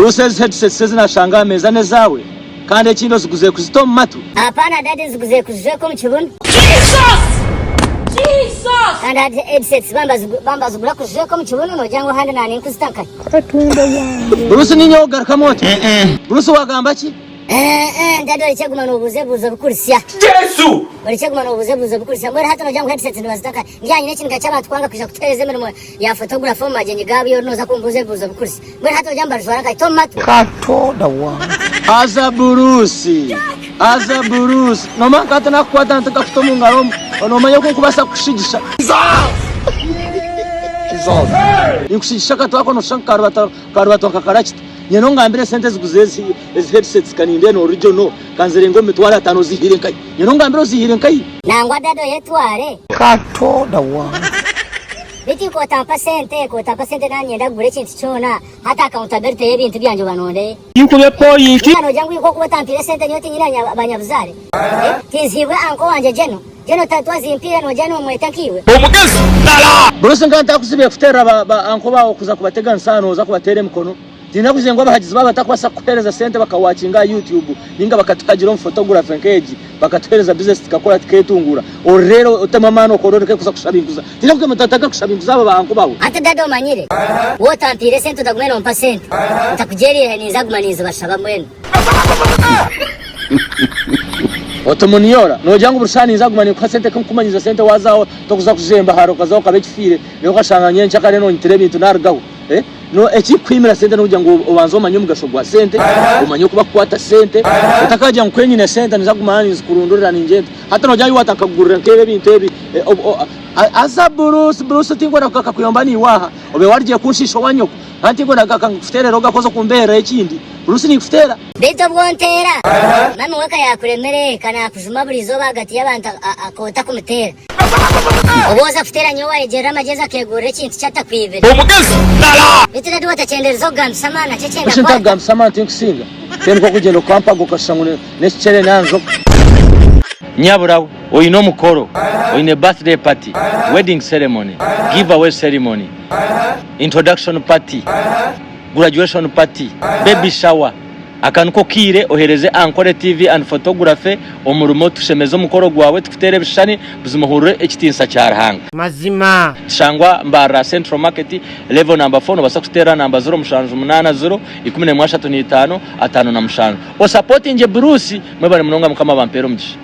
Bruce ezi headsets ezi nashanga aha meeza nezaawe? Kandi ekindi oziguze kuzita omu matu? Hapana daddy nziguze kuzijweka omu kibunu. Kandi hati headsets bambazigura kuzijweka omu kibunu nogira ngu ahandi naninkuzita nkahi? Bruce ninyowe ogarukamu oti? Bruce wagamba ki? Eeh daddy orekye guma nobuuza ebibuuzo bikurisya. Orekye guma nobuuza ebibuuzo bikurisya. Mbwenu hati nogira ngu headsets nibazita nkahi? Ndya nyine ekiniga ky'abantu kwanga kwija kutuheereza emirimo ya photography omu magyenyi gaabo iwe ori nooza kumbuuza ebibuuzo bikurisya. Mbwenu hati nogira ngu nibajwara nkahi? Ta omu matu. Katonda wange. Haza Bruce, haza Bruce, nomanya nka hati nakukwata nti nkakuta omu ngaro omu, nomanya oku nkubaasa kukushigisha? Ninkushigisha akatu ako noshusha nka karubatwa nka karakita. Nyine ongambire esente eziguze ezi ezi headsets kanindeeba norujo kanzirenga omu mitwaro atano ozihiire nkahi? Nyine ongambire ozihiire nkahi? Nangwa dada oyetware. Katonda wange. Beitu ku otampa sente, ku otampa sente naaba niinyenda kugura ekintu kyona, hati accountability y'ebintu byangye oba nonde. Tinkube point. Ninga nogira ngu ku okuba otampiire sente nyowe tinyine banyabuzaare? Eh, tinziibwe uncle wangye Jeno? Jeno twaziimpiire nogira nomweta nkaiwe? Omugezi dala. Bruce nka ntakuzibire kuterera ba ba uncle baawe kuza kubateganisa aha noza kubateera emikono. Tinakuze ngu abahagizi baaba batakubaasa kukuheereza sente bakawakinga aha YouTube ninga bakatuhagira omu photography nk'egi bakatuheereza business tukakora tuketunguura orere otemu amaani okore oreke kuza kushaba enguza. Tinakuze ngu mutatandika kushaba enguza abo ba uncle bawe. Hati dada omanyire, waaba otampiire sente otagume nompa sente, ntakugyereire ninza guma ninzibashaba mbwenu. Oti Muniora, nogira ngu buri shaaha ninza kuguma ninkuha sente kunkumanyiza sente waazaho tokuza kujemba hare okazaho okaba ekifiire reero okashanga nyencakare nonyitira ebintu narugaho. Eh? No ekikukwimira sente n'okugira ngu obanze omanye omugasho gwa sente, omanye oku bakukwata sente, otakagira ngu kwenyine sente ninza kuguma ninzikurundurira ningyenda. Hati nogira ngu iwe watakakugurira nk'ebi ebintu ebi haza Bruce, Bruce tinkwenda kugaruka kuyomba naiwe aha, obe warugiire kunshiisha owa nyoko, kandi tinkwenda kugaruka nkuteerere ogakoze okumbeerera ekindi, Bruce ninkuteera. Beitu obwo onteera, mami we ka yaakuremire, ka naakujuma buri izooba ahagati y'abantu akoota kumuteera. Obu oza kuteera nyowe waayegyerera amagyezi akeegurira ekintu ki atakwibire. Omugezi dala. Beitu dadi watakyendereza okugambisa amaani nakyo ekyenda Busha kwata. ntakugambisa amaani tinkusinga. Then kokugyenda okampaga okashusha ngu n'ekikyere nanjoka. Nyabura we oine omukoro, oine birthday party, wedding ceremony, give away ceremony, introduction party, graduation party, baby shower, aka niko kaire ohereze Ankole TV and Photography omurimo tushemeze omukoro gwawe tukuteere ebishushani buzima ohurire ekitinisa kya Ruhanga. Mazima. Tushangwa Mbarara Central Market level number 4 nobasa kututeerera aha namba 0780 11 35 57. Osapotingye Bruce mwebare munonga Mukama abampeere omugisha.